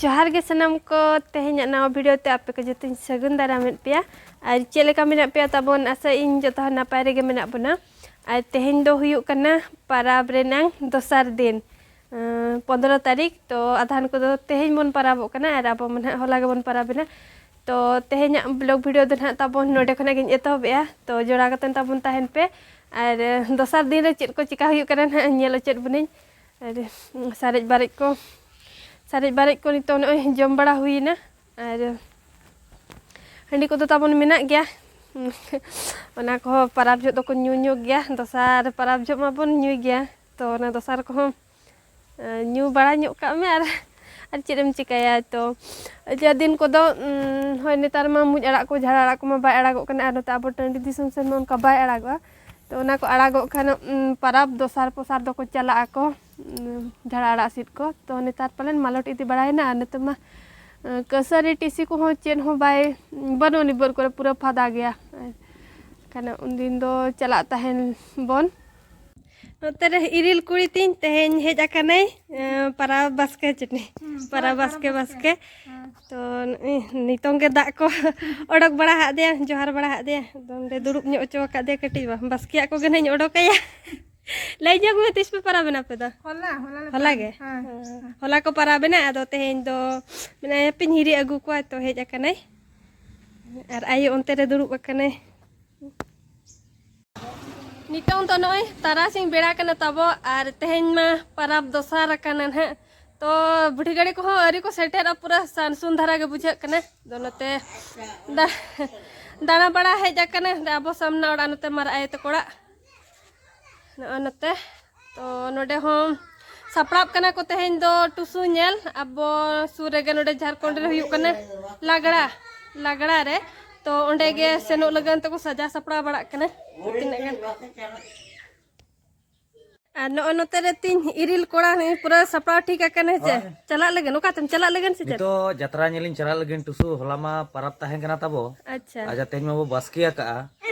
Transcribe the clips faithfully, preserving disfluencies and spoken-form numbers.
ᱡᱚᱦᱟᱨ ᱜᱮ ᱥᱟᱱᱟᱢ ᱠᱚ, ᱛᱮᱦᱮᱧᱟᱜ ᱱᱟᱣᱟ ᱵᱷᱤᱰᱤᱭᱳ ᱛᱮ ᱟᱯᱮ ᱠᱚ ᱡᱚᱛᱚᱧ ᱥᱟᱹᱜᱩᱱ ᱫᱟᱨᱟᱢᱮᱫ ᱯᱮᱭᱟ᱾ ᱟᱨ ᱪᱮᱫ ᱞᱮᱠᱟ ᱢᱮᱱᱟᱜ ᱯᱮᱭᱟ ᱛᱟᱵᱚᱱ? ᱟᱥᱟᱭᱟᱹᱧ ᱡᱚᱛᱚ ᱦᱚᱲ ᱱᱟᱯᱟᱭ ᱨᱮᱜᱮ ᱢᱮᱱᱟᱜ ᱵᱚᱱᱟ᱾ ᱟᱨ ᱛᱮᱦᱮᱧ ᱫᱚ ᱦᱩᱭᱩᱜ ᱠᱟᱱᱟ ᱯᱟᱨᱟᱵᱽ ᱨᱮᱱᱟᱝ ᱫᱚᱥᱟᱨ ᱫᱤᱱ, ᱟᱸ, ᱯᱚᱱᱫᱽᱨᱚ ᱛᱟᱹᱨᱤᱠᱷ᱾ ᱛᱚ ᱟᱫᱷᱟᱱ ᱠᱚᱫᱚ ᱛᱮᱦᱮᱧ ᱵᱚᱱ ᱯᱟᱨᱟᱵᱚᱜ ᱠᱟᱱᱟ ᱟᱨ ᱟᱵᱚ ᱢᱟ ᱱᱟᱦᱟᱜ ᱦᱚᱞᱟ ᱜᱮᱵᱚᱱ ᱯᱟᱨᱟᱵᱮᱱᱟ᱾ ᱛᱚ ᱛᱮᱦᱮᱧᱟᱜ ᱵᱞᱚᱜ ᱵᱷᱤᱰᱤᱭᱳ ᱫᱚ ᱱᱟᱦᱟᱜ ᱛᱟᱵᱚᱱ ᱱᱚᱰᱮ ᱠᱷᱚᱱᱟᱜ ᱜᱤᱧ ᱮᱛᱚᱦᱚᱵᱮᱜᱼᱟ᱾ ᱛᱚ ᱡᱚᱲᱟᱣ ᱠᱟᱛᱮᱱ ᱛᱟᱵᱚᱱ ᱛᱟᱦᱮᱱ ᱯᱮ᱾ ᱟᱨ ᱫᱚᱥᱟᱨ ᱫᱤᱱ ᱨᱮ ᱪᱮᱫ ᱠᱚ ᱪᱮᱠᱟ ᱦᱩᱭᱩᱜ ᱠᱟᱱᱟ ᱱᱟᱦᱟᱜ ᱧᱮᱞ ᱦᱚᱪᱚᱭᱮᱫ ᱵᱚᱱᱟᱹᱧ᱾ ᱟᱨ ᱥᱟᱨᱮᱡ ᱵᱟᱨᱮᱡ ᱠᱚ, ᱥᱟᱨᱮᱡ ᱵᱟᱨᱮᱡ ᱠᱚ ᱱᱤᱛᱚᱜ ᱱᱚᱜᱼᱚᱭ ᱡᱚᱢ ᱵᱟᱲᱟ ᱦᱩᱭᱮᱱᱟ᱾ ᱟᱨ ᱦᱟᱺᱰᱤ ᱠᱚᱫᱚ ᱛᱟᱵᱚᱱ ᱢᱮᱱᱟᱜ ᱜᱮᱭᱟ᱾ ᱚᱱᱟ ᱠᱚᱦᱚᱸ ᱯᱟᱨᱟᱵᱽ ᱡᱚᱦᱚᱜ ᱫᱚᱠᱚ ᱧᱩ ᱧᱚᱜ ᱜᱮᱭᱟ, ᱫᱚᱥᱟᱨ ᱯᱟᱨᱟᱵᱽ ᱡᱚᱦᱚᱜ ᱢᱟᱵᱚᱱ ᱧᱩᱭ ᱜᱮᱭᱟ᱾ ᱛᱚ ᱚᱱᱟ ᱫᱚᱥᱟᱨ ᱠᱚᱦᱚᱸ, ᱮ, ᱧᱩ ᱵᱟᱲᱟ ᱧᱚᱜ ᱠᱟᱜ ᱢᱮ᱾ ᱟᱨ, ᱟᱨ ᱪᱮᱫ ᱮᱢ ᱪᱤᱠᱟᱹᱭᱟ? ᱛᱚ ᱡᱟ ᱫᱤᱱ ᱠᱚᱫᱚ, ᱩᱸ, ᱦᱳᱭ, ᱱᱮᱛᱟᱨ ᱢᱟ ᱢᱩᱡ ᱟᱲᱟᱜ ᱠᱚ, ᱡᱷᱟᱲ ᱟᱲᱟᱜ ᱠᱚᱢᱟ ᱵᱟᱭ ᱟᱲᱟᱜᱚᱜ ᱠᱟᱱᱟ, ᱟᱨ ᱱᱚᱛᱮ ᱟᱵᱚ ᱴᱟᱺᱰᱤ ᱫᱤᱥᱚᱢ ᱥᱮᱱ ᱢᱟ ᱚᱱᱠᱟ ᱵᱟᱭ ᱟᱲᱟᱜᱚᱜᱼᱟ᱾ ᱛᱚ ᱚᱱᱟ ᱠᱚ ᱟᱲᱟᱜᱚᱜ ᱠᱷᱟᱱ, ᱩᱸ, ᱯᱟᱨᱟᱵᱽ ᱫᱚᱥᱟᱨ ᱯᱚᱥᱟᱨ ᱫᱚᱠᱚ ᱪᱟᱞᱟᱜ ᱟᱠᱚ, ᱩᱸ, ᱡᱷᱟᱲ ᱟᱲᱟᱜ ᱥᱤᱫ ᱠᱚ᱾ ᱛᱚ ᱱᱮᱛᱟᱨ ᱯᱟᱞᱮᱱ ᱢᱟᱞᱚᱴ ᱤᱫᱤ ᱵᱟᱲᱟᱭᱮᱱᱟ, ᱟᱨ ᱱᱤᱛᱚᱜ ᱢᱟ, ᱩᱸ, ᱠᱟᱹᱥᱟᱹᱨᱤ ᱴᱤᱥᱤ ᱠᱚᱦᱚᱸ ᱪᱮᱫ ᱦᱚᱸ ᱵᱟᱭ, ᱵᱟᱹᱱᱩᱜ ᱟᱹᱱᱤᱡ ᱵᱟᱹᱫᱽ ᱠᱚᱨᱮ, ᱯᱩᱨᱟᱹ ᱯᱷᱟᱫᱟ ᱜᱮᱭᱟ᱾ ᱮᱱᱠᱷᱟᱱ ᱩᱱᱫᱤᱱ ᱫᱚ ᱪᱟᱞᱟᱜ ᱛᱟᱦᱮᱱ ᱵᱚᱱ᱾ ᱱᱚᱛᱮ ᱨᱮ ᱤᱨᱤᱞ ᱠᱩᱲᱤ ᱛᱤᱧ ᱛᱮᱦᱮᱧ ᱦᱮᱡ ᱟᱠᱟᱱᱟᱭ, ᱮᱸ, ᱯᱟᱨᱟᱵᱽ ᱵᱟᱥᱠᱮ ᱪᱩᱴᱤ᱾ ᱦᱩᱸ, ᱯᱟᱨᱟᱵᱽ ᱦᱳᱭ, ᱵᱟᱥᱠᱮ ᱯᱟᱨᱟᱵᱽ ᱵᱟᱥᱠᱮ᱾ ᱵᱟᱥᱠᱮ᱾ ᱦᱮᱸ᱾ ᱛᱚ ᱱᱚᱜᱼᱚᱭ ᱱᱤᱛᱚᱝ ᱜᱮ ᱫᱟᱜ ᱠᱚ ᱚᱰᱚᱠ ᱵᱟᱲᱟ ᱦᱟᱜ ᱫᱮᱭᱟ, ᱡᱚᱦᱟᱨ ᱵᱟᱲᱟ ᱦᱟᱜ ᱫᱮᱭᱟ᱾ ᱟᱫᱚ ᱱᱚᱸᱰᱮ ᱫᱩᱲᱩᱵ ᱧᱚᱜ ᱦᱚᱪᱚ ᱟᱠᱟᱫ ᱫᱮᱭᱟ ᱠᱟᱹᱴᱤᱡ, ᱵᱟ ᱵᱟᱥᱠᱮᱭᱟᱜ ᱠᱚᱜᱮ ᱱᱟᱦᱟᱜ ᱤᱧ ᱚᱰᱚᱠᱟᱭᱟ᱾ ᱞᱟᱹᱭ ᱧᱚᱜ ᱢᱮ, ᱛᱤᱥ ᱯᱮ ᱯᱟᱨᱟᱵᱽ ᱮᱱᱟ ᱟᱯᱮ ᱫᱚ? ᱦᱚᱞᱟ, ᱦᱚᱞᱟ ᱞᱮ ᱦᱚᱞᱟ ᱯᱟᱨᱟᱵᱽ ᱜᱮ? ᱮᱱᱟ᱾ ᱦᱮᱸ, ᱦᱮᱸ᱾ ᱦᱮᱸ᱾ ᱦᱚᱞᱟ ᱠᱚ ᱯᱟᱨᱟᱵᱽ ᱮᱱᱟ, ᱟᱫᱚ ᱛᱮᱦᱮᱧ ᱫᱚ ᱢᱮᱱᱟᱭ ᱦᱟᱯᱮᱧ ᱦᱤᱨᱤ ᱟᱹᱜᱩ ᱠᱚᱣᱟ, ᱛᱚ ᱦᱮᱡ ᱟᱠᱟᱱᱟᱭ᱾ ᱟᱨ ᱟᱭᱳ ᱚᱱᱛᱮ ᱨᱮ ᱫᱩᱲᱩᱵ ᱟᱠᱟᱱᱟᱭ᱾ ᱱᱤᱛᱚᱝ ᱫᱚ ᱱᱚᱜᱼᱚᱭ ᱛᱟᱨᱟᱥᱤᱧ ᱵᱮᱲᱟ ᱠᱟᱱᱟ ᱛᱟᱵᱚ, ᱟᱨ ᱛᱮᱦᱮᱧ ᱢᱟ ᱯᱟᱨᱟᱵᱽ ᱫᱚᱥᱟᱨ ᱟᱠᱟᱱᱟ ᱱᱟᱦᱟᱜ᱾ ᱛᱚ ᱵᱩᱰᱷᱤ ᱜᱟᱹᱲᱤ ᱠᱚᱦᱚᱸ ᱟᱹᱣᱨᱤ ᱠᱚ ᱥᱮᱴᱮᱨᱚᱜᱼᱟ, ᱯᱩᱨᱟᱹ ᱥᱟᱱᱥᱩᱱ ᱫᱷᱟᱨᱟ ᱜᱮ ᱵᱩᱡᱷᱟᱹᱜ ᱠᱟᱱᱟ᱾ ᱟᱫᱚ ᱱᱚᱛᱮ ᱫᱟ-, ᱫᱟᱬᱟ ᱵᱟᱲᱟ ᱦᱮᱡ ᱟᱠᱟᱱᱟ ᱟᱵᱚ ᱥᱟᱢᱱᱟ ᱚᱲᱟᱜ, ᱱᱚᱛᱮ ᱢᱟᱨᱟᱜ ᱟᱭᱳ ᱛᱟᱠᱚ ᱚᱲᱟᱜ᱾ ᱱᱚᱜᱼᱚ ᱱᱚᱛᱮ᱾ ᱛᱚ ᱱᱚᱰᱮ ᱦᱚᱸ ᱥᱟᱯᱲᱟᱜ ᱠᱟᱱᱟ ᱠᱚ ᱛᱮᱦᱮᱧ ᱫᱚ ᱴᱩᱥᱩ ᱧᱮᱞ᱾ ᱟᱵᱚ ᱥᱩᱨ ᱨᱮᱜᱮ ᱱᱚᱰᱮ ᱡᱷᱟᱲᱠᱷᱚᱸᱰ ᱨᱮ ᱦᱩᱭᱩᱜ ᱠᱟᱱᱟ ᱞᱟᱜᱽᱲᱟ, ᱞᱟᱜᱽᱲᱟ ᱨᱮ᱾ ᱛᱚ ᱚᱸᱰᱮ ᱜᱮ ᱥᱮᱱᱚᱜ ᱞᱟᱹᱜᱤᱫ ᱛᱮᱠᱚ ᱥᱟᱡᱟᱣ ᱥᱟᱯᱲᱟᱣ ᱵᱟᱲᱟᱜ ᱠᱟᱱᱟ ᱛᱤᱱᱟᱹᱜ ᱜᱟᱱ᱾ ᱟᱨ ᱱᱚᱜᱼᱚ ᱱᱚᱛᱮ ᱨᱮ ᱛᱤᱧ ᱤᱨᱤᱞ ᱠᱚᱲᱟ ᱱᱩᱭ ᱯᱩᱨᱟᱹ ᱥᱟᱯᱲᱟᱣ ᱴᱷᱤᱠ ᱟᱠᱟᱱᱟ ᱥᱮ ᱪᱮᱫ? ᱦᱳᱭ᱾ ᱪᱟᱞᱟᱜ ᱞᱟᱹᱜᱤᱫ, ᱚᱠᱟ ᱛᱮᱢ ᱪᱟᱞᱟᱜ ᱞᱟᱹᱜᱤᱫ ᱥᱮ ᱪᱮᱫ? ᱱᱤᱛᱚᱜ ᱡᱟᱛᱨᱟ ᱧᱮᱞᱤᱧ ᱪᱟᱞᱟᱜ ᱞᱟᱹᱜᱤᱫ ᱴᱩᱥᱩ, ᱦᱚᱞᱟ ᱢᱟ ᱯᱟᱨᱟᱵᱽ ᱛᱟᱦᱮᱸ ᱠᱟᱱᱟ ᱛᱟᱵᱚ᱾ ᱟᱪᱪᱷᱟ᱾ ᱟᱪᱪᱷᱟ, ᱛᱮᱦᱮᱧ ᱢᱟᱵᱚ ᱵᱟᱥᱠᱮ ᱟᱠᱟᱜᱼᱟ᱾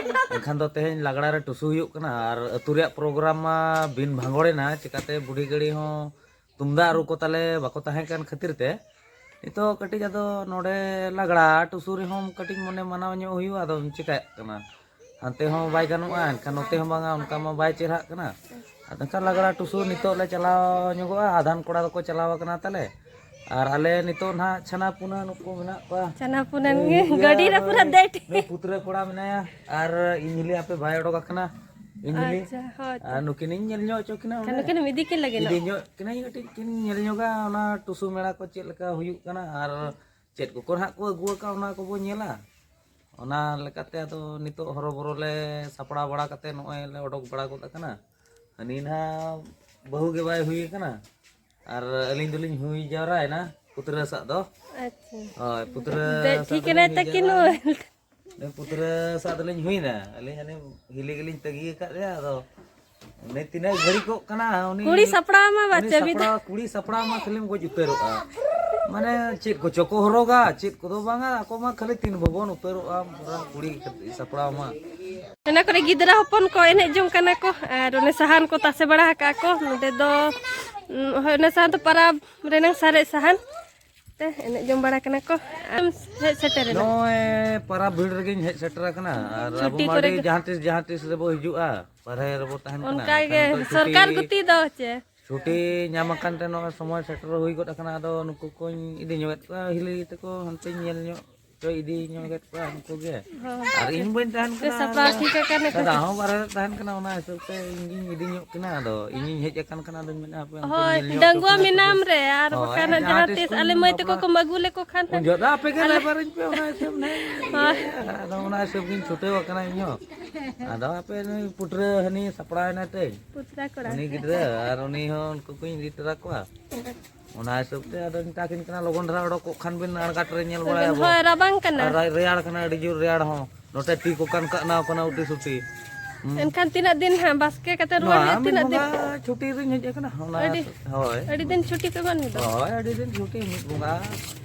ᱮᱱᱠᱷᱟᱱ ᱫᱚ ᱛᱮᱦᱮᱧ ᱞᱟᱜᱽᱲᱟ ᱨᱮ ᱴᱩᱥᱩ ᱦᱩᱭᱩᱜ ᱠᱟᱱᱟ ᱟᱨ ᱟᱹᱛᱩ ᱨᱮᱭᱟᱜ ᱯᱨᱳᱜᱨᱟᱢ ᱢᱟ ᱵᱤᱱ ᱵᱷᱟᱸᱜᱚᱲ ᱮᱱᱟ, ᱪᱤᱠᱟᱛᱮ ᱵᱩᱰᱷᱤ ᱜᱟᱹᱲᱤ ᱦᱚᱸ ᱛᱩᱢᱫᱟᱜ ᱨᱩ ᱠᱚ ᱛᱟᱞᱮ ᱵᱟᱠᱚ ᱛᱟᱦᱮᱸ ᱠᱟᱱ ᱠᱷᱟᱹᱛᱤᱨ ᱛᱮ ᱱᱤᱛᱚᱜ ᱠᱟᱹᱴᱤᱡ ᱟᱫᱚ ᱱᱚᱰᱮ ᱞᱟᱜᱽᱲᱟ ᱴᱩᱥᱩ ᱨᱮᱦᱚᱸ ᱠᱟᱹᱴᱤᱡ ᱢᱚᱱᱮ ᱢᱟᱱᱟᱣ ᱧᱚᱜ ᱦᱩᱭᱩᱜᱼᱟ, ᱟᱫᱚᱢ ᱪᱤᱠᱟᱹᱭᱮᱫ ᱠᱟᱱᱟ? ᱦᱟᱱᱛᱮ ᱦᱚᱸ ᱵᱟᱭ ᱜᱟᱱᱚᱜᱼᱟ, ᱮᱱᱠᱷᱟᱱ ᱱᱚᱛᱮ ᱦᱚᱸ ᱵᱟᱝᱟ, ᱚᱱᱠᱟ ᱢᱟ ᱵᱟᱭ ᱪᱮᱦᱨᱟᱜ ᱠᱟᱱᱟ᱾ ᱟᱫᱚ ᱮᱱᱠᱷᱟᱱ ᱞᱟᱜᱽᱲᱟ ᱴᱩᱥᱩ ᱱᱤᱛᱚᱜ ᱞᱮ ᱪᱟᱞᱟᱣ ᱧᱚᱜᱚᱜᱼᱟ, ᱟᱫᱷᱟᱱ ᱠᱚᱲᱟ ᱫᱚᱠᱚ ᱪᱟᱞᱟᱣ ᱟᱠᱟᱱᱟ ᱛᱟᱞᱮ᱾ ᱟᱨ ᱟᱞᱮ ᱱᱤᱛᱚᱜ ᱱᱟᱦᱟᱜ ᱪᱷᱟᱱᱟ ᱯᱩᱱᱟ ᱱᱩᱠᱩ ᱢᱮᱱᱟᱜ ᱠᱚᱣᱟ᱾ ᱪᱷᱟᱱᱟ ᱯᱩᱱᱟ ᱤᱭᱟᱹ, ᱜᱟᱹᱰᱤ ᱨᱮ ᱯᱩᱨᱟᱹ ᱱᱩᱭ, ᱫᱮᱡ᱾ ᱱᱩᱭ ᱯᱩᱛᱨᱟᱹ ᱠᱚᱲᱟ ᱢᱮᱱᱟᱭᱟ, ᱟᱨ ᱤᱧ ᱦᱤᱞᱤ ᱦᱟᱯᱮ ᱵᱟᱭ ᱚᱰᱚᱠ ᱟᱠᱟᱱᱟ᱾ ᱤᱧ ᱦᱤᱞᱤ᱾ ᱟᱪᱪᱷᱟ, ᱦᱳᱭ ᱛᱚ᱾ ᱟᱨ ᱱᱩᱠᱤᱱᱤᱧ ᱧᱮᱞ ᱧᱚᱜ ᱦᱚᱪᱚ ᱠᱤᱱᱟ ᱠᱷᱟᱱ ᱚᱸᱰᱮ᱾ ᱱᱩᱠᱤᱱ ᱮᱢ ᱤᱫᱤ ᱠᱤᱱ ᱞᱟᱹᱜᱤᱫ ᱤᱫᱤ ᱱᱚᱜ᱾ ᱧᱚᱜ ᱠᱤᱱᱟᱹᱧ, ᱠᱟᱹᱴᱤᱡ ᱠᱤᱱ ᱧᱮᱞ ᱧᱚᱜᱟ ᱚᱱᱟ ᱴᱩᱥᱩ ᱢᱮᱲᱟ ᱠᱚ ᱪᱮᱫ ᱞᱮᱠᱟ ᱦᱩᱭᱩᱜ ᱠᱟᱱᱟ ᱟᱨ ᱪᱮᱫ ᱠᱚᱠᱚ ᱱᱟᱦᱟᱜ ᱠᱚ ᱟᱹᱜᱩ ᱟᱠᱟᱫ, ᱚᱱᱟ ᱠᱚᱵᱚ ᱧᱮᱞᱟ᱾ ᱚᱱᱟ ᱞᱮᱠᱟᱛᱮ ᱟᱫᱚ ᱱᱤᱛᱚᱜ ᱦᱚᱨᱚᱵᱚᱨᱚ ᱞᱮ ᱥᱟᱯᱲᱟᱣ ᱵᱟᱲᱟ ᱠᱟᱛᱮ ᱱᱚᱜᱼᱚᱭ ᱞᱮ ᱚᱰᱚᱠ ᱵᱟᱲᱟ ᱜᱚᱫ ᱟᱠᱟᱱᱟ᱾ ᱦᱟᱹᱱᱤ ᱱᱟᱦᱟᱜ ᱵᱟᱹᱦᱩ ᱜᱮ ᱵᱟᱭ ᱦᱩᱭ ᱟᱠᱟᱱᱟ, ᱟᱨ ᱟᱹᱞᱤᱧ ᱫᱚᱞᱤᱧ ᱦᱩᱭ ᱡᱟᱣᱨᱟᱭᱮᱱᱟ ᱯᱩᱛᱨᱟᱹ ᱥᱟᱜ ᱫᱚ᱾ ᱟᱪᱪᱷᱟ᱾ ᱦᱳᱭ, ᱯᱩᱛᱨᱟᱹ ᱫᱮᱡ ᱥᱟᱜ ᱴᱷᱤᱠ ᱫᱚᱞᱤᱧ ᱮᱱᱟᱭ ᱦᱩᱭ ᱛᱟᱹᱠᱤᱱ ᱡᱟᱣᱨᱟᱭᱮᱱᱟ᱾ ᱦᱚᱸ᱾ ᱩᱱᱤ ᱯᱩᱛᱨᱟᱹ ᱥᱟᱜ ᱫᱚᱞᱤᱧ ᱦᱩᱭᱱᱟ, ᱟᱹᱞᱤᱧ ᱦᱟᱹᱱᱤ ᱦᱤᱞᱤ ᱜᱮᱞᱤᱧ ᱛᱟᱹᱜᱤ ᱟᱠᱟᱫ ᱮᱭᱟ᱾ ᱟᱫᱚ ᱩᱱᱤ ᱛᱤᱱᱟᱹᱜ ᱜᱷᱟᱹᱲᱤᱠᱚᱜ ᱠᱟᱱᱟ, ᱩᱱᱤ ᱠᱩᱲᱤ ᱥᱟᱯᱲᱟᱣ ᱢᱟ ᱩᱱᱤ ᱵᱟᱪᱚ ᱢᱤᱫ ᱥᱟᱯᱲᱟᱣ, ᱠᱩᱲᱤ ᱥᱟᱯᱲᱟᱣ ᱢᱟ ᱠᱷᱟᱹᱞᱤᱢ ᱜᱚᱡ ᱩᱛᱟᱹᱨᱚᱜᱼᱟ᱾ ᱢᱟᱱᱮ ᱪᱮᱫ ᱠᱚᱪᱚ ᱠᱚ ᱦᱚᱨᱚᱜᱟ, ᱪᱮᱫ ᱠᱚᱫᱚ ᱵᱟᱝᱟ, ᱟᱠᱚ ᱢᱟ ᱠᱷᱟᱹᱞᱤ ᱛᱤᱱ ᱵᱷᱚᱵᱚᱱ ᱩᱛᱟᱹᱨᱚᱜᱼᱟ ᱯᱩᱨᱟᱹ ᱠᱩᱲᱤ ᱥᱟᱯᱲᱟᱣ ᱢᱟ᱾ ᱚᱱᱟ ᱠᱚᱨᱮ ᱜᱤᱫᱽᱨᱟᱹ ᱦᱚᱯᱚᱱ ᱠᱚ ᱮᱱᱮᱡ ᱡᱚᱝ ᱠᱟᱱᱟ ᱠᱚ, ᱟᱨ ᱚᱱᱮ ᱥᱟᱦᱟᱱ ᱠᱚ ᱛᱟᱥᱮ ᱵᱟᱲᱟ ᱟᱠᱟᱫ ᱠᱚ᱾ ᱱᱚᱰᱮ ᱫᱚ, ᱩᱸ, ᱦᱳᱭ, ᱚᱱᱟ ᱥᱟᱦᱟᱱ ᱫᱚ ᱯᱟᱨᱟᱵᱽ ᱨᱮᱱᱟᱝ ᱥᱟᱨᱮᱡ ᱥᱟᱦᱟᱱ ᱛᱮ ᱮᱱᱮᱡ ᱡᱚᱝ ᱵᱟᱲᱟ ᱠᱟᱱᱟ ᱠᱚ᱾ ᱟᱢ ᱦᱮᱡ ᱥᱮᱴᱮᱨ ᱮᱱᱟ? ᱱᱚᱜᱼᱚᱭ ᱯᱟᱨᱟᱵᱽ ᱵᱷᱤᱲ ᱨᱮᱜᱮᱧ ᱦᱮᱡ ᱥᱮᱴᱮᱨ ᱟᱠᱟᱱᱟ᱾ ᱟᱨ ᱟᱵᱚ ᱪᱷᱩᱴᱤ ᱢᱟ ᱠᱚᱨᱮ ᱟᱹᱰᱤ ᱜᱮ᱾ ᱡᱟᱦᱟᱸ ᱛᱤᱥ, ᱡᱟᱦᱟᱸ ᱛᱤᱥ ᱨᱮᱵᱚ ᱦᱤᱡᱩᱜᱼᱟ, ᱵᱟᱨᱦᱮ ᱨᱮᱵᱚ ᱛᱟᱦᱮᱱ ᱠᱟᱱᱟ᱾ ᱚᱱᱠᱟ ᱮᱱᱠᱷᱟᱱ ᱜᱮ ᱱᱤᱛᱚᱜ ᱥᱚᱨᱠᱟᱨ ᱪᱷᱩᱴᱤ ᱜᱩᱛᱤ ᱫᱚ ᱪᱮ? ᱪᱷᱩᱴᱤ ᱧᱟᱢ ᱟᱠᱟᱱ ᱛᱮ ᱱᱚᱜᱼᱚᱭ ᱥᱚᱢᱚᱭ ᱥᱮᱴᱮᱨ ᱦᱩᱭ ᱜᱚᱫ ᱟᱠᱟᱱᱟ᱾ ᱟᱫᱚ ᱱᱩᱠᱩ ᱠᱚᱧ ᱤᱫᱤ ᱧᱚᱜᱮᱫ ᱠᱚᱣᱟ, ᱦᱤᱞᱤ ᱛᱟᱠᱚ ᱦᱟᱱᱛᱮᱧ ᱧᱮᱞ ᱧᱚᱜ ᱦᱚᱪᱚ, ᱤᱫᱤ ᱧᱚᱜᱮᱫ ᱠᱚᱣᱟ ᱩᱱᱠᱩ ᱜᱮ᱾ ᱦᱳᱭ᱾ ᱟᱨ ᱤᱧ ᱵᱟᱹᱧ ᱛᱟᱦᱮᱱ ᱯᱮ ᱠᱟᱱᱟ, ᱥᱟᱯᱲᱟᱣ ᱴᱷᱤᱠ ᱟᱠᱟᱱᱟ ᱠᱚ᱾ ᱫᱟᱫᱟ ᱦᱚᱸ ᱵᱟᱨᱦᱮ ᱨᱮ ᱛᱟᱦᱮᱱ ᱠᱟᱱᱟ, ᱚᱱᱟ ᱦᱤᱥᱟᱹᱵ ᱛᱮ ᱤᱧ ᱜᱤᱧ ᱤᱫᱤ ᱧᱚᱜ ᱠᱤᱱᱟ᱾ ᱟᱫᱚ ᱤᱧᱤᱧ ᱦᱮᱡ ᱟᱠᱟᱱ ᱠᱷᱟᱱ ᱟᱫᱚᱧ ᱢᱮᱱᱟ, ᱦᱟᱯᱮ ᱚᱱᱛᱮᱧ ᱦᱳᱭ, ᱧᱮᱞ ᱧᱚᱜ ᱦᱚᱪᱚ ᱰᱟᱺᱜᱩᱣᱟᱹ ᱠᱤᱱᱟ ᱛᱚᱵᱮ᱾ ᱢᱮᱱᱟᱢ ᱨᱮ, ᱟᱨ ᱦᱳᱭ, ᱵᱟᱠᱷᱟᱱ ᱟᱨ ᱦᱟᱸᱜ ᱡᱟᱦᱟᱸ ᱡᱟᱦᱟᱸ ᱛᱤᱥ ᱛᱤᱥ ᱠᱷᱚᱱ ᱟᱞᱮ ᱢᱟᱹᱭ ᱛᱟᱠᱚ ᱵᱟᱯᱞᱟ ᱠᱚ ᱟᱹᱜᱩ ᱞᱮᱠᱚ ᱠᱷᱟᱱ ᱩᱱ ᱦᱟᱸᱜ᱾ ᱡᱚᱦᱚᱜ ᱫᱚ ᱟᱯᱮ ᱜᱮ ᱟᱞᱮ ᱨᱟᱭᱵᱟᱨᱤᱧ ᱯᱮ, ᱚᱱᱟ ᱦᱤᱥᱟᱹᱵ ᱱᱟᱦᱟᱜ ᱤᱧ ᱦᱳᱭ᱾ ᱤᱭᱟᱹᱭᱟ᱾ ᱟᱫᱚ ᱚᱱᱟ ᱦᱤᱥᱟᱹᱵ ᱜᱤᱧ ᱪᱷᱩᱴᱟᱹᱣ ᱟᱠᱟᱱᱟ ᱤᱧ ᱦᱚᱸ᱾ ᱟᱫᱚ ᱟᱯᱮ ᱱᱩᱭ ᱯᱩᱴᱨᱟᱹ ᱦᱟᱹᱱᱤ ᱥᱟᱯᱲᱟᱣ ᱮᱱᱟᱭ ᱛᱮ᱾ ᱯᱩᱛᱨᱟ ᱠᱚᱲᱟ᱾ ᱩᱱᱤ ᱜᱤᱫᱽᱨᱟᱹ ᱟᱨ ᱩᱱᱤ ᱦᱚᱸ ᱩᱱᱠᱩ ᱠᱚᱧ ᱤᱫᱤ ᱛᱚᱨᱟ ᱠᱚᱣᱟ᱾ ᱚᱱᱟ ᱦᱤᱥᱟᱹᱵ ᱛᱮ ᱟᱫᱚᱧ ᱢᱮᱛᱟ ᱠᱤᱱ ᱠᱟᱱᱟ, ᱞᱚᱜᱚᱱ ᱫᱷᱟᱨᱟ ᱚᱰᱚᱠ ᱠᱚᱜ ᱠᱷᱟᱱ ᱵᱤᱱ ᱟᱬᱜᱟᱴ ᱨᱮ ᱧᱮᱞ ᱵᱟᱲᱟᱭᱟᱵᱚ᱾ ᱦᱳᱭ, ᱨᱟᱵᱟᱝ ᱠᱟᱱᱟ᱾ ᱟᱨ ᱨᱮᱭᱟᱲ ᱠᱟᱱᱟ, ᱟᱹᱰᱤ ᱡᱳᱨ ᱨᱮᱭᱟᱲ ᱦᱚᱸ᱾ ᱱᱚᱛᱮ ᱛᱤ ᱠᱚ ᱠᱟᱱ ᱠᱟᱜ ᱱᱟ ᱠᱟᱱᱟ ᱩᱴᱤ ᱥᱩᱴᱤ᱾ ᱮᱱᱠᱷᱟᱱ ᱛᱤᱱᱟᱹᱜ ᱫᱤᱱ ᱦᱟᱸᱜ ᱵᱟᱥᱠᱮ ᱠᱟᱛᱮ ᱨᱩᱣᱟᱹᱲ ᱱᱚᱣᱟ ᱦᱩᱭᱩᱜᱼᱟ? ᱢᱤᱫ ᱛᱤᱱᱟᱹᱜ ᱫᱤᱱ? ᱵᱚᱸᱜᱟ ᱪᱷᱩᱴᱤ ᱨᱤᱧ ᱦᱮᱡ ᱟᱠᱟᱱᱟ, ᱚᱱᱟ ᱟᱹᱰᱤ, ᱦᱳᱭ᱾ ᱟᱹᱰᱤ ᱫᱤᱱ ᱪᱷᱩᱴᱤ ᱯᱮ ᱢᱟᱱ ᱫᱚ? ᱦᱳᱭ, ᱟᱹᱰᱤ ᱫᱤᱱ ᱪᱷᱩᱴᱤ, ᱢᱤᱫ ᱵᱚᱸᱜᱟ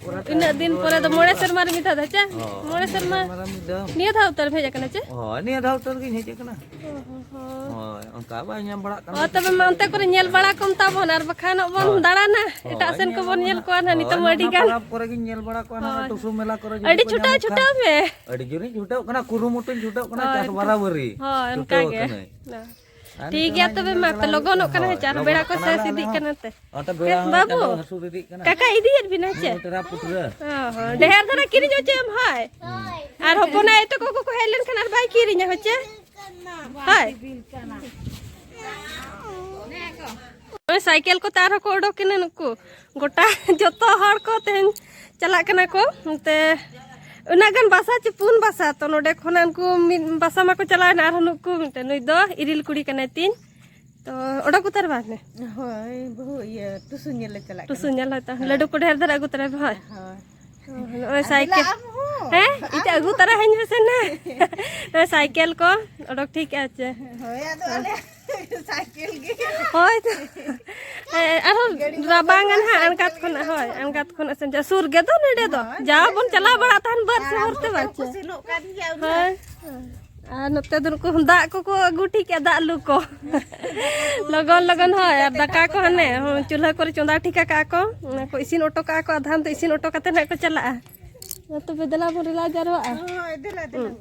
ᱯᱚᱨᱮ ᱛᱮ ᱤᱱᱟᱹᱜ ᱫᱤᱱ ᱯᱚᱨᱮ ᱫᱚ ᱨᱩᱣᱟᱹᱲ ᱢᱚᱬᱮ ᱦᱩᱭᱩᱜᱼᱟ᱾ ᱥᱮᱨᱢᱟ ᱨᱮ ᱢᱤᱫ ᱫᱷᱟᱣ ᱫᱚ ᱪᱮ? ᱦᱳᱭ, ᱢᱚᱬᱮ ᱥᱮᱨᱢᱟ᱾ ᱢᱚᱬᱮ ᱥᱮᱨᱢᱟ ᱨᱮ ᱢᱤᱫ ᱫᱷᱟᱣ᱾ ᱱᱤᱭᱟᱹ ᱫᱷᱟᱣ ᱩᱛᱟᱹᱨ ᱮᱢ ᱦᱮᱡ ᱟᱠᱟᱱᱟ ᱪᱮ? ᱦᱳᱭ, ᱱᱤᱭᱟᱹ ᱫᱷᱟᱣ ᱩᱛᱟᱹᱨ ᱜᱤᱧ ᱦᱮᱡ ᱟᱠᱟᱱᱟ᱾ ᱚ ᱦᱚᱸ, ᱦᱚᱸ᱾ ᱦᱳᱭ, ᱚᱱᱠᱟ ᱵᱟᱭ ᱧᱟᱢ ᱵᱟᱲᱟᱜ ᱠᱟᱱᱟ᱾ ᱦᱳᱭ, ᱛᱚᱵᱮ ᱢᱟ ᱚᱱᱛᱮ ᱠᱚᱨᱮ ᱧᱮᱞ ᱵᱟᱲᱟ ᱠᱚᱢ ᱛᱟᱵᱚᱱ, ᱟᱨ ᱵᱟᱠᱷᱟᱱ ᱵᱚᱱ ᱦᱳᱭ᱾ ᱫᱟᱬᱟᱱᱟ, ᱦᱳᱭ, ᱮᱴᱟᱜ ᱥᱮᱱ ᱧᱮᱞ ᱠᱚᱵᱚᱱ ᱧᱮᱞ ᱠᱚᱣᱟ ᱱᱟᱦᱟᱜ᱾ ᱦᱳᱭ, ᱱᱤᱛᱚᱜ ᱢᱟ ᱟᱹᱰᱤ ᱱᱚᱣᱟ ᱜᱟᱱ᱾ ᱯᱟᱨᱟᱵᱽ ᱠᱚᱨᱮ ᱜᱤᱧ ᱧᱮᱞ ᱵᱟᱲᱟ ᱠᱚᱣᱟ, ᱱᱚᱣᱟ ᱦᱳᱭ᱾ ᱴᱩᱥᱩ ᱢᱮᱞᱟ ᱠᱚᱨᱮ ᱡᱩᱫᱤ ᱟᱹᱰᱤ ᱠᱚ ᱪᱷᱩᱴᱟᱹᱣ ᱧᱟᱢᱚᱜ ᱠᱷᱟᱱ᱾ ᱪᱷᱩᱴᱟᱹᱣ ᱢᱮ᱾ ᱟᱹᱰᱤ ᱡᱳᱨᱤᱧ ᱪᱷᱩᱴᱟᱹᱣ ᱠᱟᱱᱟ, ᱠᱩᱨᱩᱢᱩᱴᱩᱧ ᱪᱷᱩᱴᱟᱹᱣ ᱠᱟᱱᱟ, ᱦᱳᱭ, ᱪᱟᱥ ᱮᱱᱠᱷᱟᱱ᱾ ᱵᱟᱨᱟᱵᱟᱹᱨᱤ᱾ ᱦᱳᱭ, ᱚᱱᱠᱟ ᱪᱷᱩᱴᱟᱹᱣ ᱜᱮ᱾ ᱠᱟᱹᱱᱟᱹᱧ᱾ ᱦᱳᱭ᱾ ᱟᱨ ᱴᱷᱤᱠ ᱱᱤᱛᱚᱜ ᱜᱮᱭᱟ, ᱱᱟᱜ ᱛᱚᱵᱮ ᱤᱧ ᱢᱟ, ᱪᱟᱞᱟᱜ ᱞᱚᱜᱚᱱᱚᱜ ᱠᱟᱱᱟ, ᱦᱳᱭ, ᱦᱮᱸ ᱪᱮ, ᱟᱨ ᱞᱚᱜᱚᱱᱚᱜ ᱵᱮᱲᱟ ᱠᱚ ᱠᱟᱱᱟ ᱥᱮᱥ ᱱᱟᱜ ᱤᱫᱤᱜ ᱟᱞᱮ ᱦᱚᱸ᱾ ᱠᱟᱱᱟ ᱛᱮ᱾ ᱚᱱᱟᱛᱮ ᱵᱮᱲᱟ ᱦᱮᱸ, ᱦᱚᱸ ᱵᱟᱹᱵᱩ᱾ ᱪᱟᱸᱫᱚ ᱦᱟᱹᱥᱩᱨ ᱤᱫᱤᱜ ᱠᱟᱱᱟ᱾ ᱠᱟᱠᱟ ᱤᱫᱤᱭᱮᱫ ᱵᱤᱱᱟ ᱪᱮ? ᱦᱩᱸ, ᱛᱮᱨᱟ ᱯᱩᱴᱨᱟᱹ᱾ ᱦᱚᱸ, ᱦᱚᱸ, ᱰᱷᱮᱨ ᱫᱷᱟᱨᱟ ᱠᱤᱨᱤᱧ ᱦᱚᱪᱚᱭᱮᱢ, ᱦᱳᱭ᱾ ᱦᱩᱸ᱾ ᱟᱨ ᱦᱚᱯᱚᱱ ᱟᱭᱳ ᱛᱟᱠᱚ ᱠᱚᱠᱚ ᱦᱮᱡ ᱞᱮᱱᱠᱷᱟᱱ ᱟᱨ ᱵᱟᱭ ᱠᱤᱨᱤᱧᱟ, ᱦᱳᱭ ᱪᱮ? ᱦᱳᱭ᱾ ᱱᱚᱜᱼᱚᱭ ᱥᱟᱭᱠᱮᱞ ᱠᱚᱛᱮ ᱟᱨᱦᱚᱸ ᱠᱚ ᱚᱰᱚᱠ ᱮᱱᱟ ᱱᱩᱠᱩ᱾ ᱜᱚᱴᱟ ᱡᱚᱛᱚ ᱦᱚᱲ ᱠᱚ ᱛᱮᱦᱮᱧ ᱪᱟᱞᱟᱜ ᱠᱟᱱᱟ ᱠᱚ᱾ ᱚᱱᱛᱮ ᱩᱱᱟᱹᱜ ᱜᱟᱱ ᱵᱟᱥᱟ ᱪᱮ ᱯᱩᱱ ᱵᱟᱥᱟ, ᱛᱚ ᱱᱚᱰᱮ ᱠᱷᱚᱱᱟᱜ ᱩᱱᱠᱩ ᱢᱤᱫ ᱵᱟᱥᱟ ᱢᱟᱠᱚ ᱪᱟᱞᱟᱣᱮᱱᱟ, ᱟᱨᱦᱚᱸ ᱱᱩᱠᱩ ᱢᱤᱫᱴᱮᱱ, ᱱᱩᱭ ᱫᱚ ᱤᱨᱤᱞ ᱠᱩᱲᱤ ᱠᱟᱱᱟᱭ ᱛᱤᱧ᱾ ᱛᱚ ᱚᱰᱚᱠ ᱩᱛᱟᱹᱨ ᱵᱟᱝ ᱦᱮ? ᱦᱳᱭ, ᱵᱟᱹᱦᱩ ᱤᱭᱟᱹ ᱴᱩᱥᱩ ᱧᱮᱞ ᱞᱮ ᱪᱟᱞᱟᱜ ᱠᱟᱱᱟ᱾ ᱴᱩᱥᱩ ᱧᱮᱞ, ᱦᱳᱭ ᱛᱚ᱾ ᱦᱳᱭ᱾ ᱞᱟᱹᱰᱩ ᱠᱚ ᱰᱷᱮᱨ ᱫᱷᱟᱨᱟ ᱟᱹᱜᱩ ᱛᱚᱨᱟᱭ ᱯᱮ, ᱦᱳᱭ᱾ ᱦᱳᱭ᱾ ᱱᱚᱜᱼᱚᱭ ᱟᱨ ᱥᱟᱭᱠᱮᱞ᱾ ᱫᱮᱞᱟ ᱟᱢ ᱦᱚᱸ᱾ ᱦᱮᱸ? ᱟᱢ ᱤᱧ ᱴᱷᱮᱱ ᱟᱹᱜᱩ ᱦᱚᱸ᱾ ᱛᱚᱨᱟ ᱦᱟᱹᱧ ᱢᱮᱥᱮ ᱱᱟ᱾ ᱱᱚᱜᱼᱚᱭ ᱥᱟᱭᱠᱮᱞ ᱠᱚ ᱚᱰᱚᱠ ᱴᱷᱤᱠ ᱠᱟᱜᱼᱟ ᱪᱮ? ᱦᱳᱭ, ᱟᱫᱚ ᱟᱞᱮ ᱥᱟᱭᱠᱮᱞ ᱜᱮ᱾ ᱦᱳᱭ ᱛᱚ᱾ ᱦᱮᱸ, ᱟᱨᱦᱚᱸ ᱜᱟᱹᱰᱤ ᱢᱟ ᱨᱟᱵᱟᱝ ᱵᱟᱹᱱᱩᱜᱼᱟ, ᱟᱱ ᱦᱟᱸᱜ ᱥᱟᱭᱠᱮᱞ ᱟᱬᱜᱟᱛ ᱜᱮ ᱠᱷᱚᱱᱟᱜ, ᱦᱳᱭ, ᱪᱟᱞᱟᱜᱼᱟ᱾ ᱟᱬᱜᱟᱛ ᱠᱷᱚᱱᱟᱜ ᱥᱮᱱ ᱡᱟ ᱥᱩᱨ ᱜᱮᱫᱚ ᱱᱚᱰᱮ ᱫᱚ᱾ ᱦᱳᱭ, ᱡᱟ ᱱᱚᱰᱮ ᱵᱚᱱ ᱥᱩᱨ ᱪᱟᱞᱟᱣ ᱜᱮ᱾ ᱵᱟᱲᱟᱜ ᱛᱟᱦᱮᱱ ᱵᱟᱥ ᱛᱟᱲᱟᱢ ᱦᱚᱨ ᱛᱮ ᱠᱚᱛᱮ ᱵᱟᱝ ᱠᱚ ᱪᱮ? ᱥᱮᱱᱚᱜ ᱠᱟᱱ ᱜᱮᱭᱟ ᱩᱱᱟᱹᱜ᱾ ᱦᱳᱭ᱾ ᱟᱨ ᱱᱚᱛᱮ ᱫᱚ ᱱᱩᱠᱩ ᱫᱟᱜ ᱠᱚᱠᱚ ᱟᱹᱜᱩ ᱴᱷᱤᱠᱟ, ᱫᱟᱜ ᱞᱩ ᱠᱚ᱾ ᱞᱚᱜᱚᱱ ᱞᱚᱜᱚᱱ, ᱦᱳᱭ, ᱟᱨ ᱫᱟᱠᱟ ᱠᱚ ᱦᱟᱱᱮ, ᱦᱚᱸ, ᱪᱩᱞᱦᱟᱹ ᱠᱚᱨᱮ ᱪᱚᱸᱫᱟ ᱴᱷᱤᱠ ᱟᱠᱟᱜᱼᱟ ᱠᱚ᱾ ᱚᱱᱟ ᱠᱚ ᱤᱥᱤᱱ ᱚᱴᱚ ᱠᱟᱜᱼᱟ ᱠᱚ, ᱟᱫᱷᱟᱱ ᱫᱚ ᱤᱥᱤᱱ ᱚᱴᱚ ᱠᱟᱛᱮ ᱱᱟᱜ ᱠᱚ ᱪᱟᱞᱟᱜᱼᱟ᱾ ᱢᱟ ᱛᱚᱵᱮ ᱫᱮᱞᱟ ᱵᱚᱱ ᱨᱮᱞᱟ ᱡᱟᱨᱣᱟᱜᱼᱟ᱾ ᱦᱳᱭ, ᱫᱮᱞᱟ, ᱫᱮᱞᱟ᱾ ᱦᱩᱸ᱾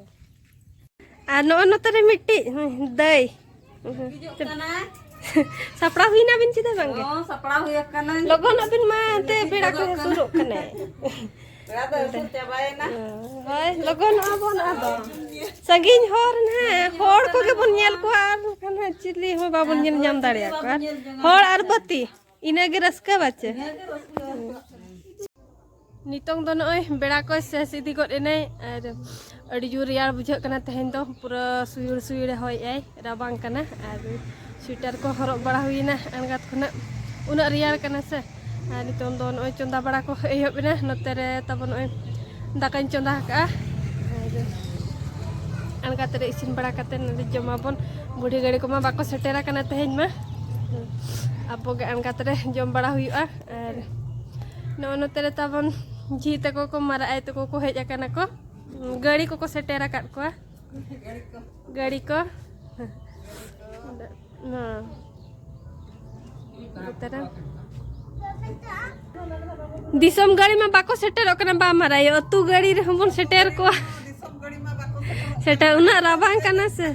ᱟᱨ ᱱᱚᱜᱼᱚ ᱱᱚᱛᱮ ᱨᱮ ᱢᱤᱫᱴᱤᱡ, ᱦᱩᱸ, ᱫᱟᱹᱭ᱾ ᱦᱤᱡᱩᱜ ᱠᱟᱱᱟ᱾ ᱥᱟᱯᱲᱟᱣ ᱦᱩᱭᱱᱟ ᱵᱤᱱ ᱪᱮᱫᱟᱜ ᱵᱟᱝᱜᱮ? ᱦᱚᱸ, ᱥᱟᱯᱲᱟᱣ ᱦᱩᱭ ᱟᱠᱟᱱᱟ᱾ ᱞᱚᱜᱚᱱᱚᱜ ᱵᱤᱱ ᱢᱟ, ᱮᱱᱛᱮ ᱵᱮᱲᱟ ᱠᱚ ᱦᱟᱹᱥᱩᱨᱚᱜ ᱠᱟᱱᱟᱭ᱾ ᱯᱮᱲᱟ ᱫᱚ ᱦᱟᱹᱥᱩᱨ ᱪᱟᱵᱟᱭᱮᱱᱟ᱾ ᱦᱳᱭ, ᱞᱚᱜᱚᱱᱚᱜᱼᱟ ᱵᱚᱱ ᱟᱫᱚ᱾ ᱥᱟᱺᱜᱤᱧ ᱦᱚᱨ ᱱᱟᱦᱟᱜ, ᱦᱚᱲ ᱠᱚᱜᱮ ᱵᱚᱱ ᱧᱮᱞ ᱠᱚᱣᱟ ᱟᱨ ᱵᱟᱠᱷᱟᱱ ᱦᱟᱸᱜ ᱪᱤᱞᱤ ᱦᱚᱸ ᱵᱟᱵᱚᱱ ᱧᱮᱞ ᱧᱟᱢ ᱫᱟᱲᱮᱭᱟᱠᱚᱣᱟ᱾ ᱦᱚᱲ ᱟᱨ ᱵᱟᱹᱛᱤ, ᱤᱱᱟᱹᱜᱮ ᱨᱟᱹᱥᱠᱟᱹ ᱵᱟᱪᱮ᱾ ᱤᱱᱟᱹᱜᱮ ᱨᱟᱹᱥᱠᱟᱹ᱾ ᱱᱤᱛᱚᱝ ᱫᱚ ᱱᱚᱜᱼᱚᱭ ᱵᱮᱲᱟ ᱠᱚᱭ ᱥᱮᱥ ᱤᱫᱤ ᱜᱚᱫ ᱮᱱᱟᱭ ᱟᱨ ᱟᱹᱰᱤ ᱡᱳᱨ ᱨᱮᱭᱟᱲ ᱵᱩᱡᱷᱟᱹᱜ ᱠᱟᱱᱟ ᱛᱮᱦᱮᱧ ᱫᱚ, ᱯᱩᱨᱟᱹ ᱥᱩᱭᱩᱲ ᱥᱩᱭᱩᱲᱮ ᱦᱚᱭᱮᱜᱼᱟᱭ, ᱨᱟᱵᱟᱝ ᱠᱟᱱᱟ᱾ ᱟᱨ ᱥᱩᱭᱮᱴᱟᱨ ᱠᱚ ᱦᱚᱨᱚᱜ ᱵᱟᱲᱟ ᱦᱩᱭᱱᱟ ᱟᱬᱜᱟᱛ ᱠᱷᱚᱱᱟᱜ, ᱩᱱᱟᱹᱜ ᱨᱮᱭᱟᱲ ᱠᱟᱱᱟ ᱥᱮ᱾ ᱟᱨ ᱱᱤᱛᱚᱝ ᱫᱚ ᱱᱚᱜᱼᱚᱭ ᱪᱚᱸᱫᱟ ᱵᱟᱲᱟ ᱠᱚ ᱮᱦᱚᱵ ᱮᱱᱟ, ᱱᱚᱛᱮ ᱨᱮ ᱛᱟᱵᱚᱱ ᱱᱚᱜᱼᱚᱭ ᱫᱟᱠᱟᱧ ᱪᱚᱸᱫᱟ ᱟᱠᱟᱜᱼᱟ᱾ ᱟᱨ ᱟᱬᱜᱟᱛ ᱨᱮ ᱤᱥᱤᱱ ᱵᱟᱲᱟ ᱠᱟᱛᱮ ᱱᱚᱰᱮ ᱡᱚᱢᱟᱵᱚᱱ᱾ ᱵᱩᱰᱷᱤ ᱜᱟᱹᱲᱤ ᱠᱚᱢᱟ ᱵᱟᱠᱚ ᱥᱮᱴᱮᱨ ᱟᱠᱟᱱᱟ ᱛᱮᱦᱮᱧ ᱢᱟ᱾ ᱟᱵᱚ ᱜᱮ ᱟᱬᱜᱟᱛ ᱨᱮ ᱡᱚᱢ ᱵᱟᱲᱟ ᱦᱩᱭᱩᱜᱼᱟ᱾ ᱟᱨ ᱱᱚᱜᱼᱚ ᱱᱚᱛᱮ ᱨᱮ ᱛᱟᱵᱚᱱ ᱡᱷᱤ ᱛᱟᱠᱚ ᱠᱚ, ᱢᱟᱨᱟᱜ ᱟᱭᱳ ᱛᱟᱠᱚ ᱠᱚ ᱦᱮᱡ ᱟᱠᱟᱱᱟ ᱠᱚ᱾ ᱜᱟᱹᱲᱤ ᱠᱚᱠᱚ ᱥᱮᱴᱮᱨ ᱟᱠᱟᱫ ᱠᱚᱣᱟ᱾ ᱜᱟᱹᱲᱤ ᱠᱚ᱾ ᱦᱮᱸ᱾ ᱵᱩᱛᱟᱹᱨᱟ᱾ ᱫᱤᱥᱚᱢ ᱜᱟᱹᱲᱤ ᱢᱟ ᱵᱟᱠᱚ ᱥᱮᱴᱮᱨᱚᱜ ᱠᱟᱱᱟ, ᱵᱟ ᱢᱟᱨᱟᱭᱚ, ᱟᱹᱛᱩ ᱜᱟᱹᱲᱤ ᱨᱮᱦᱚᱸ ᱵᱚᱱ ᱥᱮᱴᱮᱨ ᱠᱚᱣᱟ᱾ ᱥᱮᱴᱮᱨ, ᱩᱱᱟᱹᱜ ᱨᱟᱵᱟᱝ ᱠᱟᱱᱟ ᱥᱮ᱾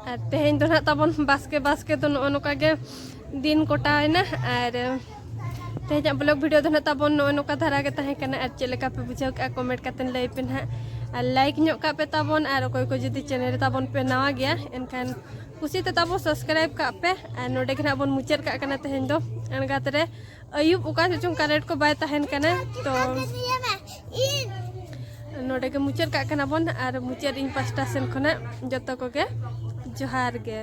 ᱟᱨ ᱛᱮᱦᱮᱧ ᱫᱚ ᱱᱟᱦᱟᱜ ᱛᱟᱵᱚᱱ ᱵᱟᱥᱠᱮ ᱵᱟᱥᱠᱮ ᱫᱚ ᱱᱚᱜᱼᱚ ᱱᱚᱝᱠᱟ ᱜᱮ ᱫᱤᱱ ᱠᱚᱴᱟᱣᱮᱱᱟ᱾ ᱟᱨ ᱛᱮᱦᱮᱧᱟᱜ vlog video ᱫᱚ ᱱᱟᱦᱟᱜ ᱛᱟᱵᱚᱱ ᱱᱚᱜᱼᱚ ᱱᱚᱝᱠᱟ ᱫᱷᱟᱨᱟ ᱜᱮ ᱛᱟᱦᱮᱸ ᱠᱟᱱᱟ᱾ ᱟᱨ ᱪᱮᱫ ᱞᱮᱠᱟ ᱯᱮ ᱵᱩᱡᱷᱟᱹᱣ ᱠᱮᱜᱼᱟ, comment ᱠᱟᱛᱮ ᱞᱟᱹᱭ ᱯᱮ ᱱᱟᱦᱟᱜ᱾ ᱟᱨ like ᱧᱚᱜ ᱠᱟᱜ ᱯᱮ ᱛᱟᱵᱚᱱ, ᱟᱨ ᱚᱠᱚᱭ ᱠᱚ ᱡᱩᱫᱤ channel ᱨᱮ ᱛᱟᱵᱚᱱ ᱯᱮ ᱱᱟᱣᱟ ᱜᱮᱭᱟ, ᱮᱱᱠᱷᱟᱱ ᱠᱩᱥᱤ ᱛᱮ ᱛᱟᱵᱚᱱ subscribe ᱠᱟᱜ ᱯᱮ᱾ ᱟᱨ ᱱᱚᱰᱮ ᱜᱮ ᱱᱟᱦᱟᱜ ᱵᱚᱱ ᱢᱩᱪᱟᱹᱫ ᱠᱟᱜ ᱠᱟᱱᱟ ᱛᱮᱦᱮᱧ ᱫᱚ᱾ ᱟᱬᱜᱟᱛ ᱨᱮ ᱟᱹᱭᱩᱵ ᱚᱠᱟ ᱥᱮᱫ ᱪᱚᱝ current ᱠᱚ ᱵᱟᱭ ᱛᱟᱦᱮᱱ ᱠᱟᱱᱟ, ᱛᱚ ᱱᱚᱰᱮ ᱜᱮ ᱢᱩᱪᱟᱹᱫ ᱠᱟᱜ ᱠᱟᱱᱟ ᱵᱚᱱ᱾ ᱟᱨ ᱢᱩᱪᱟᱹᱫ ᱤᱧ ᱯᱟᱥᱴᱟ ᱥᱮᱱ ᱠᱷᱚᱱᱟᱜ ᱡᱚᱛᱚ ᱠᱚᱜᱮ ᱡᱚᱦᱟᱨ ᱜᱮ᱾